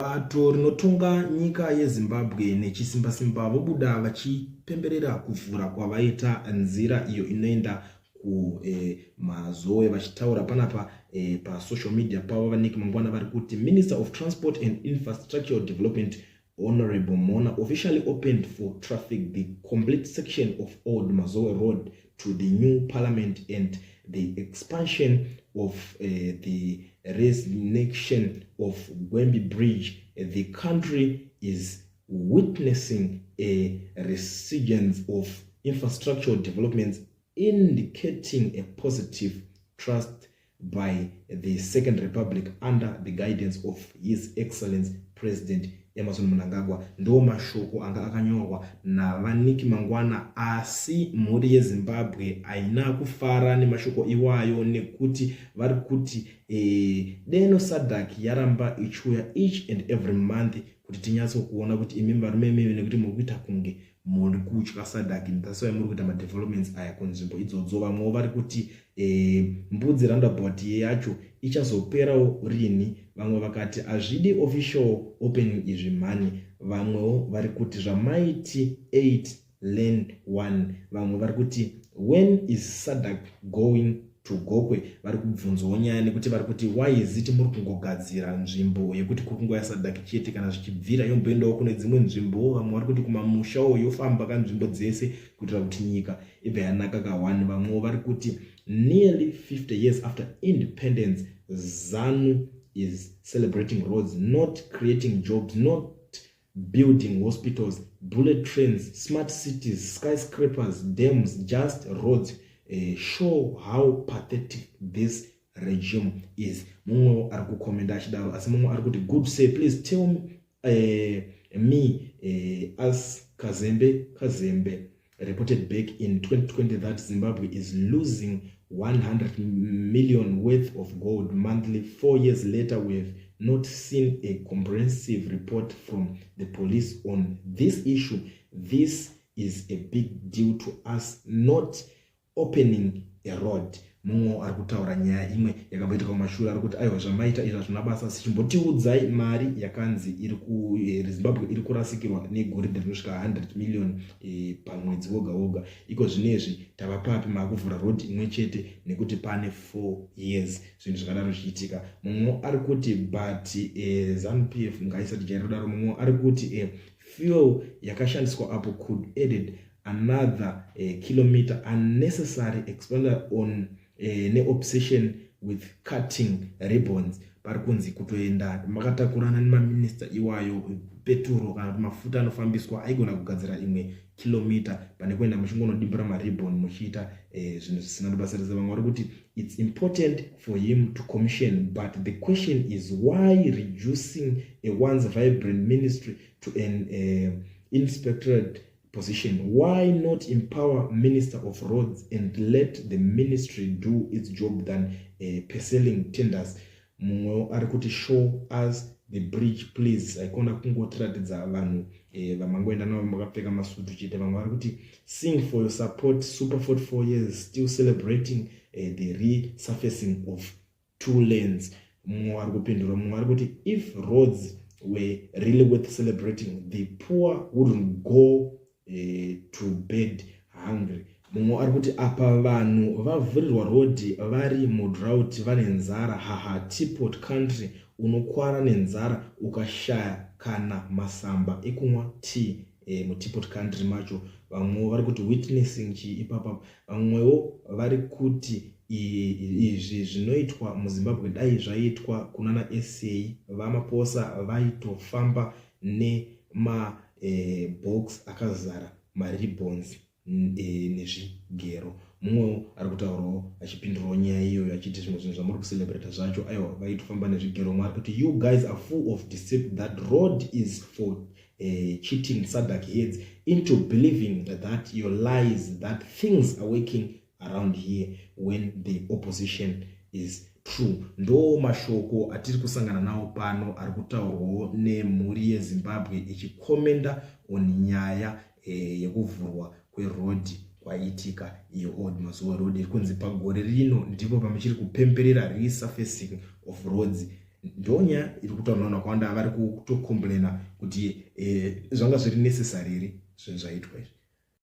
Bato rinotonga nyika yeZimbabwe nechisimbasimba vobuda vachipemberera kuvhura kwavaita nzira iyo inoenda kuMazowe. Vachitaura panapa pasocial media pavo, vaNick Mangwana vari kuti Minister of Transport and Infrastructural Development, Honorable Mhona, officially opened for traffic the complete section of Old Mazowe Road to the new parliament and the expansion of the resignation of Gwembe Bridge. The country is witnessing a resurgence of infrastructural developments, indicating a positive trust by the Second Republic under the guidance of His Excellence President Emmerson Mnangagwa. Ndo mashoko anga akanyorwa navaNick Mangwana, asi mhuri yeZimbabwe haina kufara nemashoko iwayo, nekuti vari kuti deno SADC yaramba ichiuya each and every month kuti tinyatsokuona kuti imi varume imimi, nekuti muri kuita kunge muri kutya SADC, that's why muri kuita madevelopments aya kunzvimbo idzodzo. Vamwewo vari kuti Mbudzi roundabout yacho ichazoperawo rini? Vamwe vakati hazvidi official opening izvi mhani. Vamwewo vari kuti zvamaiti 8 lane 1. Vamwe vari kuti, "When is SADC going to Gokwe?" Vari kubvunzawo nyaya nekuti vari kuti, why is it muri kungogadzira nzvimbo yekuti kuri kungoya SADC chete? Kana zvichibvira, yomboendawo kune dzimwe nzvimbo. Vamwe vari kuti kumamushawo yofamba kanzvimbo dzese kuitira kuti nyika ibve yanaka ka1. Vamwewo vari kuti nearly 50 years after independence, ZANU is celebrating roads, not creating jobs, not building hospitals, bullet trains, smart cities, skyscrapers, dams, just roads. Show how pathetic this regime is. Mumwe ari kukomenda achidaro, asi mumwe ari kuti, "Good, say please tell me, as Kazembe Kazembe reported back in 2020 that Zimbabwe is losing 100 million worth of gold monthly. 4 years later, we've not seen a comprehensive report from the police on this issue. This is a big deal to us, not opening a road." Mumwe ari kutaura nyaya imwe yakamboitika kumashure, ari kuti aiwa, zvamaita izvi hazvina basa, sichimbotiudzai mari yakanzi iri Zimbabwe iri kurasikirwa negoridhe rinosvika 100 million pamwedzi woga woga. Iko zvinezvi tava papi, maakuvhura road imwe chete nekuti pane 4 years zvinhu zvakadaro zvichiitika? Mumwe ari kuti, but ZANU PF ngaisati jaira kudaro. Mumwe ari kuti fuel yakashandiswa apo could added another kilometer, unnecessary expander on neobsession with cutting ribbons. Pari kunzi kutoenda makatakurana nemaminista iwayo, peturo kana kuti mafuta anofambiswa aigona kugadzira imwe kilomita pane kuenda muchingonodimbura maribbon muchiita zvinhu zvisina basa rese. Vamwe vari kuti it's important for him to commission, but the question is why reducing a once vibrant ministry to an inspectorate position? Why not empower Minister of Roads and let the ministry do its job than pursuing tenders? Mumwewo ari kuti, "Show us the bridge, please." Aikona kungotiratidza vanhu vamangoenda navo makapfeka masutu chete. Vamwe vari kuti, "Sing for your support, super 44 years, still celebrating the resurfacing of two lanes." Mumwe ari kupindura, mumwe ari kuti, "If roads were really worth celebrating, the poor wouldn't go to bed hungry." Mumwe ari kuti, "Apa vanhu vavhurirwa rodhi vari mudrought, vane nzara. Haha, teapot country, unokwara nenzara ukashaya kana masamba ekumwa tea muteapot country macho." Vamwewo vari kuti, "Witnessing chii ipapa?" Vamwewo vari kuti izvi zvinoitwa muZimbabwe dai zvaitwa kunana SA, vaMaposa vaitofamba nemabox akazara maribbons nezvigero. Mumwewo ari kutaurawo achipindurawo nyaya iyoyo achiti zvimwe zvinhu zvamuri kucelebrata zvacho, aiwa, vaitofamba nezvigero. Mwe ari kuti, "You guys are full of deceit. That road is for cheating SADC heads into believing that your lies, that things are working around here when the opposition is true." Ndo mashoko atiri kusangana nawo pano ari kutaurwawo nemhuri yeZimbabwe ichikomenda on nyaya yekuvhurwa kwerodhi kwaitika iyo Old Mazowe Road. Iri kunzi pagore rino ndipo pamuchiri kupemberera resurfacing of roads. Ndonyaya iri kutaura vanhu vakawanda vari kutocomplaina kuti zvanga zviri necessary here zvinhu zvaitwa izvi.